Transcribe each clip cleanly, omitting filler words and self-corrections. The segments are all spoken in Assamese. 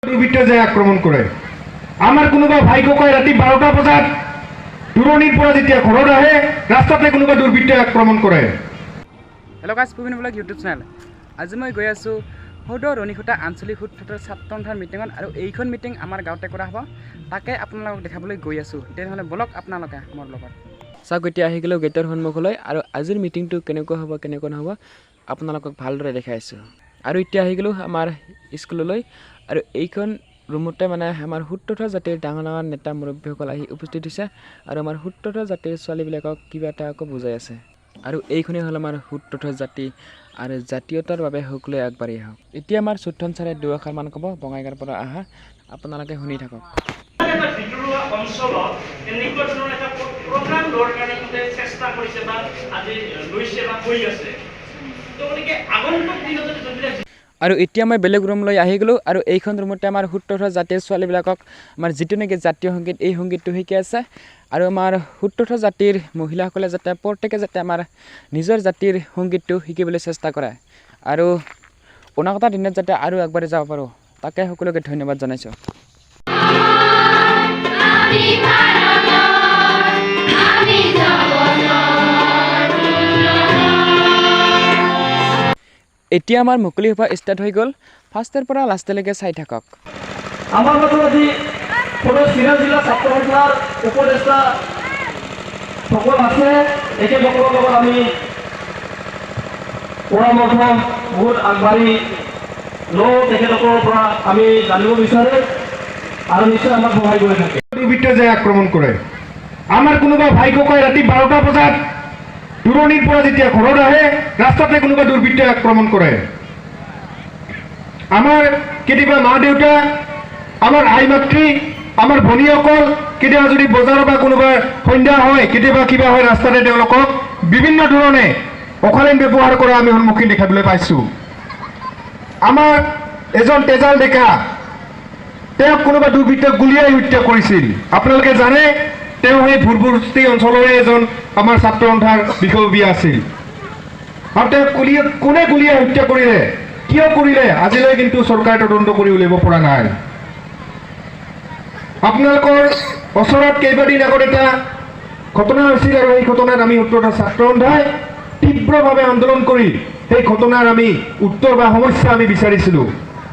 দুৰ্বৃত্তই যায় আক্ৰমণ কৰে। আমাৰ কোনোবা ভাই ককাই ৰাতি 12টা বজাত দূৰণিৰ পৰা যেতিয়া ঘৰত আহে, ৰাস্তাতে কোনোবা দুৰ্বৃত্তই আক্ৰমণ কৰে। Hello guys, Pubin blog YouTube channel. আজি মই গৈ আছোঁ সদৌ ৰণীখুটা আঞ্চলিক সূত্ৰৰ ছাত্ৰ সন্থাৰ মিটিঙত আৰু এইখন মিটিং আমাৰ গাঁৱতে কৰা হ'ব, তাকে আপোনালোকক দেখাবলৈ গৈ আছোঁ। তেনেহ'লে বলক আপোনালোকে মোৰ লগত। চাওক, এতিয়া আহি গ'লোঁ গেটৰ সন্মুখলৈ আৰু আজিৰ মিটিংটো কেনেকুৱা হ'ব কেনেকুৱা নহ'ব আপোনালোকক ভালদৰে দেখাই আছোঁ। আৰু এতিয়া আহি গ'লোঁ আমাৰ স্কুললৈ আৰু এইখন ৰুমতে মানে আমাৰ সূত্ৰধৰ জাতিৰ ডাঙৰ ডাঙৰ নেতা মুৰব্বীসকল আহি উপস্থিত হৈছে আৰু আমাৰ সূত্ৰধৰ জাতিৰ ছোৱালীবিলাকক কিবা এটা আকৌ বুজাই আছে। আৰু এইখনেই হ'ল আমাৰ সূত্ৰধৰ জাতি আৰু জাতীয়তাৰ বাবে সকলোৱে আগবাঢ়ি আহক। এতিয়া আমাৰ চুঠন ছাৰে দুআষাৰমান ক'ব, বঙাইগাঁৱৰ পৰা আহা, আপোনালোকে শুনি থাকক। এটা ভিতৰুৱা অঞ্চলত এনেকুৱা ধৰণৰ এটা প্ৰগ্ৰাম লোৱাৰ কাৰণে সিহঁতে চেষ্টা কৰিছে বা আজি লৈছে বা কৰি আছে। তো গতিকে আগন্তুক দিনত যোনবিলাক আৰু এতিয়া মই বেলেগ ৰুমলৈ আহি গ'লোঁ আৰু এইখন ৰুমতে আমাৰ সূত্ৰধৰ জাতিৰ ছোৱালীবিলাকক আমাৰ যিটো নেকি জাতীয় সংগীত, এই সংগীতটো শিকাই আছে। আৰু আমাৰ সূত্ৰধৰ জাতিৰ মহিলাসকলে যাতে প্ৰত্যেকে যাতে আমাৰ নিজৰ জাতিৰ সংগীতটো শিকিবলৈ চেষ্টা কৰে আৰু অনাগত দিনত যাতে আৰু আগবাঢ়ি যাব পাৰোঁ, তাকে সকলোকে ধন্যবাদ জনাইছোঁ। এতিয়া আমাৰ মুকলি সভা ষ্টাৰ্ট হৈ গ'ল। ফাৰ্ষ্টৰ পৰা লাষ্টলৈকে চাই থাকক। আমাৰ মাজত আজি সদৌ চিৰাং জিলা ছাত্ৰ সন্থাৰ উপদেষ্টা সকল আছে। তেখেতসকলৰ লগত আমি পৰামৰ্শ বহুত আগবাঢ়ি লওঁ, তেখেতসকলৰ পৰা আমি জানিব বিচাৰোঁ আৰু নিশ্চয় আমাক সহায় কৰি থাকে। দুৰ্বৃত্তই যায় আক্ৰমণ কৰে। আমাৰ কোনোবা ভাই ককাই ৰাতি 12টা বজাত দূৰণিৰ পৰা যেতিয়া ঘৰত আহে, ৰাস্তাতে কোনোবা দুৰ্বৃত্তই আক্ৰমণ কৰে। আমাৰ কেতিয়াবা মা দেউতা, আমাৰ আই মাতৃ, আমাৰ ভনীসকল কেতিয়াবা যদি বজাৰ বা কোনোবা সন্ধ্যা হয়, কেতিয়াবা কিবা হয়, ৰাস্তাতে তেওঁলোকক বিভিন্ন ধৰণে অশালীন ব্যৱহাৰ কৰা আমি সন্মুখীন দেখিবলৈ পাইছোঁ। আমাৰ এজন তেজাল ডেকা, তেওঁক কোনোবা দুৰ্বৃত্তক গুলীয়াই হত্যা কৰিছিল। আপোনালোকে জানে, তেওঁ সেই ভুৰভুৰস্তি অঞ্চলৰে এজন আমাৰ ছাত্ৰ সন্থাৰ বিষয়ববীয়া আছিল আৰু তেওঁক কোনে গুলীয়াই হত্যা কৰিলে, কিয় কৰিলে, আজিলৈ কিন্তু চৰকাৰে তদন্ত কৰি উলিয়াব পৰা নাই। আপোনালোকৰ ওচৰত কেইবাদিন আগত এটা ঘটনা হৈছিল আৰু সেই ঘটনাত আমি উত্তৰৰ ছাত্ৰ সন্থাই তীব্ৰভাৱে আন্দোলন কৰি সেই ঘটনাৰ আমি উত্তৰ বা সমস্যা আমি বিচাৰিছিলোঁ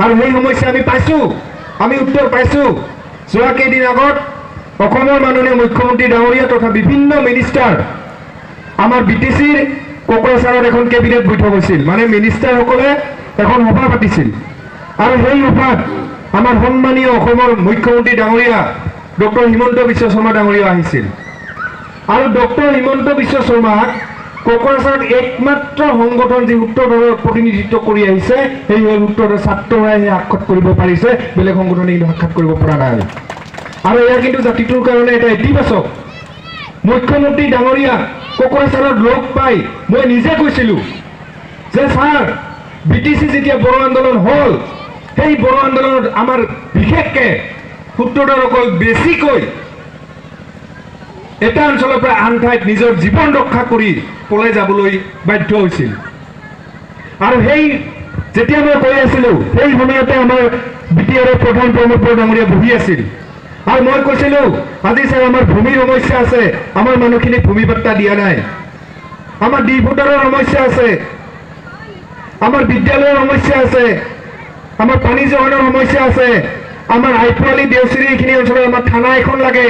আৰু সেই সমস্যা আমি পাইছোঁ, আমি উত্তৰ পাইছোঁ। যোৱা কেইদিন আগত অসমৰ মাননীয় মুখ্যমন্ত্ৰী ডাঙৰীয়া তথা বিভিন্ন মিনিষ্টাৰ আমাৰ বি টি চিৰ কোকৰাঝাৰত এখন কেবিনেট বৈঠক হৈছিল, মানে মিনিষ্টাৰসকলে এখন সভা পাতিছিল আৰু সেই সভাত আমাৰ সন্মানীয় অসমৰ মুখ্যমন্ত্ৰী ডাঙৰীয়া ডক্টৰ হিমন্ত বিশ্ব শৰ্মা ডাঙৰীয়া আহিছিল আৰু ডক্টৰ হিমন্ত বিশ্ব শৰ্মাক কোকৰাঝাৰত একমাত্ৰ সংগঠন যি সূত্ৰধৰৰ প্ৰতিনিধিত্ব কৰি আহিছে, সেই হ'ল সূত্ৰধৰ ছাত্ৰৰাই সাক্ষাৎ কৰিব পাৰিছে, বেলেগ সংগঠনে কিন্তু সাক্ষাৎ কৰিব পৰা নাই। আৰু এয়া কিন্তু জাতিটোৰ কাৰণে এটা ইতিবাচক। মুখ্যমন্ত্ৰী ডাঙৰীয়া কোকৰাঝাৰত লগ পাই মই নিজে কৈছিলোঁ যে ছাৰ, বি টি চি যেতিয়া বড়ো আন্দোলন হ'ল, সেই বড়ো আন্দোলনত আমাৰ বিশেষকৈ সূত্ৰধৰসকল বেছিকৈ এটা অঞ্চলৰ পৰা আন ঠাইত নিজৰ জীৱন ৰক্ষা কৰি পলাই যাবলৈ বাধ্য হৈছিল। আৰু সেই যেতিয়া মই কৈ আছিলোঁ, সেই সময়তে আমাৰ বি টি আৰৰ প্ৰধান প্ৰমোদ বড়ো ডাঙৰীয়া বহি আছিল আৰু মই কৈছিলোঁ, আজি ছাৰ আমাৰ ভূমিৰ সমস্যা আছে, আমাৰ মানুহখিনিক ভূমি পাট্টা দিয়া নাই, আমাৰ ডি ভোটাৰৰ সমস্যা আছে, আমাৰ বিদ্যালয়ৰ সমস্যা আছে, আমাৰ পানী যোগানৰ সমস্যা আছে, আমাৰ আইপোৱালি দেওচিৰি এইখিনি অঞ্চলত আমাৰ থানা এখন লাগে।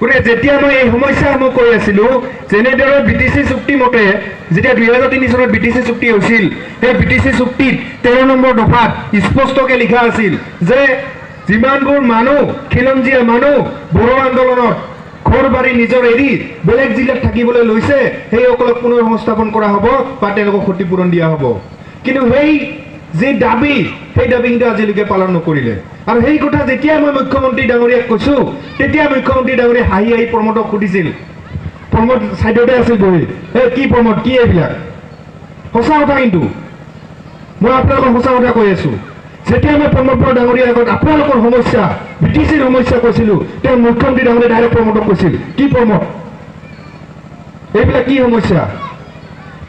গতিকে যেতিয়া মই এই সমস্যাসমূহ কৈ আছিলোঁ, যেনেদৰে বি টি চি চুক্তি মতে যেতিয়া 2003 চনত বি টি চি চুক্তি হৈছিল, সেই বি টি চি চুক্তিত 13 নম্বৰ দফাত স্পষ্টকৈ লিখা আছিল যে যিমানবোৰ মানুহ খিলঞ্জীয়া মানুহ বড়ো আন্দোলনত ঘৰ বাৰী নিজৰ এৰি বেলেগ জিলাত থাকিবলৈ লৈছে, সেইসকলক পুনৰ সংস্থাপন কৰা হ'ব বা তেওঁলোকক ক্ষতিপূৰণ দিয়া হ'ব। কিন্তু সেই যি দাবী, সেই দাবী কিন্তু আজিলৈকে পালন নকৰিলে। আৰু সেই কথা যেতিয়া মই মুখ্যমন্ত্ৰী ডাঙৰীয়াক কৈছোঁ, তেতিয়া মুখ্যমন্ত্ৰী ডাঙৰীয়াই হাঁহি হাঁহি প্ৰমোদক সুধিছিল, প্ৰমোদ ছাইডতে আছিল বহি, এই কি প্ৰমোদ কি এইবিলাক? সঁচা কথা, কিন্তু মই আপোনালোকক সঁচা কথা কৈ আছোঁ। যেতিয়া মই প্ৰমোদ বড়ো ডাঙৰীয়াৰ আগত আপোনালোকৰ সমস্যা, বি টি চিৰ সমস্যা কৈছিলোঁ, তেওঁ মুখ্যমন্ত্ৰী ডাঙৰীয়াই ডাইৰেক্ট প্ৰমোদক কৈছিল, কি প্ৰমোদ এইবিলাক কি সমস্যা?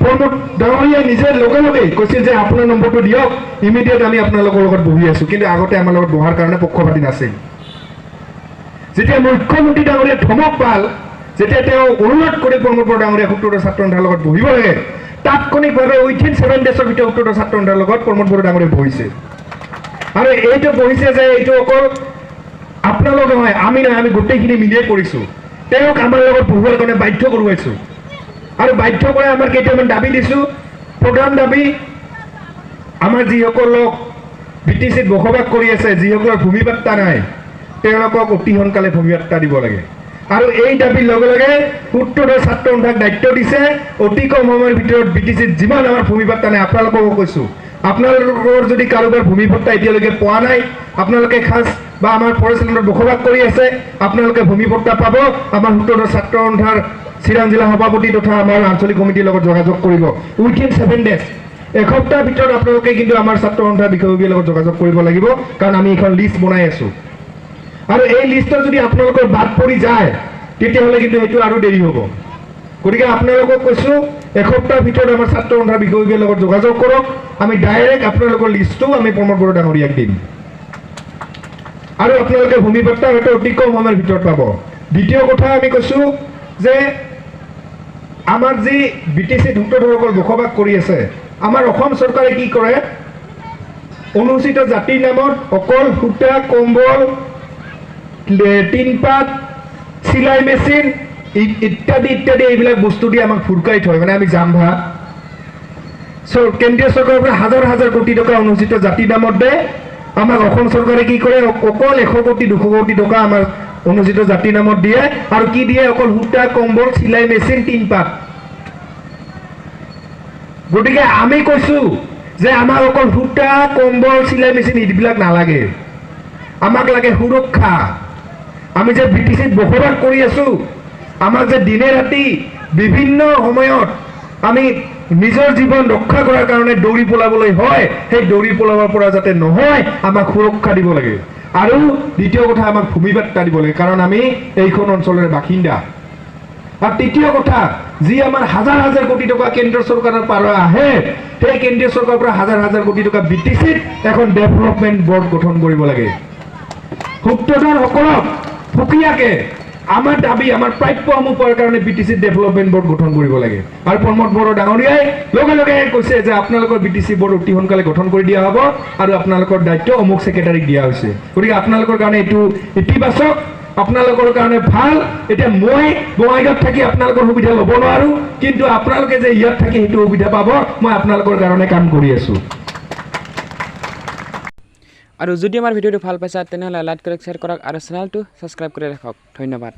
প্ৰমোদ ডাঙৰীয়াই নিজে লগে লগেই কৈছিল যে আপোনাৰ নম্বৰটো দিয়ক, ইমিডিয়েট আমি আপোনালোকৰ লগত বহি আছোঁ। কিন্তু আগতে আমাৰ লগত বহাৰ কাৰণে পক্ষপাতী নাছিল। যেতিয়া মুখ্যমন্ত্ৰী ডাঙৰীয়া ধমক পাল, যেতিয়া তেওঁ অনুৰোধ কৰি প্ৰমোদ বড়ো ডাঙৰীয়া সূত্ৰধৰ ছাত্ৰ সন্থাৰ লগত বহিব লাগে, তাৎক্ষণিকভাৱে উইথিন 7 ডেজৰ ভিতৰত সূত্ৰধৰ ছাত্ৰ সন্থাৰ লগত প্ৰমোদ বড়ো ডাঙৰীয়া বহিছে। আৰু এইটো বহিছে যে এইটো অকল আপোনালোক নহয়, আমি নহয়, আমি গোটেইখিনি মিলিয়ে কৰিছোঁ। তেওঁক আমাৰ লগত বহোৱাৰ কাৰণে বাধ্য কৰোৱাইছোঁ আৰু বাধ্য কৰাই আমাৰ কেইটামান দাবী দিছোঁ। প্ৰধান দাবী, আমাৰ যিসকল লোক বি টি চিত বসবাস কৰি আছে, যিসকলৰ ভূমি পাট্টা নাই, তেওঁলোকক অতি সোনকালে ভূমি পাট্টা দিব লাগে। আৰু এই দাবীৰ লগে লগে সূত্ৰধৰ ছাত্ৰ সন্থাক দায়িত্ব দিছে অতি কম সময়ৰ ভিতৰত বি টি চিত যিমান আমাৰ ভূমি পাট্টা নাই, আপোনালোককো কৈছোঁ, আপোনালোকৰ যদি কাৰোবাৰ ভূমি পট্টা এতিয়ালৈকে পোৱা নাই, আপোনালোকে খাচ বা আমাৰ ফৰেষ্ট লেণ্ডত বসবাস কৰি আছে, আপোনালোকে ভূমি পট্টা পাব। আমাৰ সূত্ৰধৰ ছাত্ৰ সন্থাৰ চিৰাং জিলা সভাপতি তথা আমাৰ আঞ্চলিক সমিতিৰ লগত যোগাযোগ কৰিব। উইথিন 7 ডেজ, এসপ্তাহৰ ভিতৰত আপোনালোকে কিন্তু আমাৰ ছাত্ৰ সন্থাৰ বিষয়ববীয়াৰ লগত যোগাযোগ কৰিব লাগিব, কাৰণ আমি এখন লিষ্ট বনাই আছোঁ। আৰু এই লিষ্টত যদি আপোনালোকৰ বাদ পৰি যায়, তেতিয়াহ'লে কিন্তু সেইটো আৰু দেৰি হ'ব। গতিকে আপোনালোকক কৈছোঁ, এসপ্তাহৰ ভিতৰত আমাৰ ছাত্ৰ সন্থাৰ বিষয়ববীয়াৰ লগত যোগাযোগ কৰক। আমি ডাইৰেক্ট আপোনালোকৰ লিষ্টটো আমি প্ৰমোদ বড়ো ডাঙৰীয়াক দিম আৰু আপোনালোকে ভূমি পট্টা হয়তো অতি কম সময়ৰ ভিতৰত পাব। দ্বিতীয় কথা আমি কৈছোঁ যে আমাৰ যি বি টি চিত সূত্ৰধৰসকল বসবাস কৰি আছে, আমাৰ অসম চৰকাৰে কি কৰে, অনুসূচিত জাতিৰ নামত অকল সূতা, কম্বল, টিনপাত, চিলাই মেচিন ইত্যাদি ইত্যাদি এইবিলাক বস্তু দি আমাক ফুৰকাই থয়, মানে আমি জামভা। কেন্দ্ৰীয় চৰকাৰৰ পৰা হাজাৰ হাজাৰ কোটি টকা অনুসূচিত জাতিৰ নামত দিয়ে, আমাক অসম চৰকাৰে কি কৰে, অকল 100 কোটি 200 কোটি টকা আমাৰ অনুসূচিত জাতিৰ নামত দিয়ে। আৰু কি দিয়ে, অকল সূতা, কম্বল, চিলাই মেচিন, টিনপাত। গতিকে আমি কৈছোঁ যে আমাক অকল সূতা, কম্বল, চিলাই মেচিন এইবিলাক নালাগে, আমাক লাগে সুৰক্ষা। আমি যে বি টি চিত বসবাস কৰি আছোঁ, আমাক যে দিনে ৰাতি বিভিন্ন সময়ত আমি নিজৰ জীৱন ৰক্ষা কৰাৰ কাৰণে দৌৰি পলাবলৈ হয়, সেই দৌৰি পলাবৰ পৰা যাতে নহয় আমাক সুৰক্ষা দিব লাগে। আৰু দ্বিতীয় কথা, আমাক ভূমি পাট্টা দিব লাগে, কাৰণ আমি এইখন অঞ্চলৰে বাসিন্দা। আৰু তৃতীয় কথা, যি আমাৰ হাজাৰ হাজাৰ কোটি টকা কেন্দ্ৰ চৰকাৰৰ পৰা আহে, সেই কেন্দ্ৰীয় চৰকাৰৰ পৰা হাজাৰ হাজাৰ কোটি টকা বি টি চিত এখন ডেভেলপমেণ্ট বৰ্ড গঠন কৰিব লাগে। সূত্ৰধৰসকলক সুকীয়াকে আমাৰ দাবী, আমাৰ প্ৰাপ্যসমূহ পোৱাৰ কাৰণে বি টি চিত ডেভেলপমেণ্ট বৰ্ড গঠন কৰিব লাগে। আৰু প্ৰমোদ বড়ো ডাঙৰীয়াই লগে লগে কৈছে যে আপোনালোকৰ বি টি চি বৰ্ড অতি সোনকালে গঠন কৰি দিয়া হ'ব আৰু আপোনালোকৰ দায়িত্ব অমুক ছেক্ৰেটাৰীক দিয়া হৈছে। গতিকে আপোনালোকৰ কাৰণে এইটো ইতিবাচক, আপোনালোকৰ কাৰণে ভাল। এতিয়া মই বঙাইগাঁৱত থাকি আপোনালোকৰ সুবিধা ল'ব নোৱাৰোঁ, কিন্তু আপোনালোকে যে ইয়াত থাকি সেইটো সুবিধা পাব, মই আপোনালোকৰ কাৰণে কাম কৰি আছোঁ। আৰু যদি আমাৰ ভিডিঅ'টো ভাল পাইছা, তেনেহ'লে লাইক কৰক, শ্বেয়াৰ কৰক আৰু চেনেলটো ছাবস্ক্ৰাইব কৰি ৰাখক। ধন্যবাদ।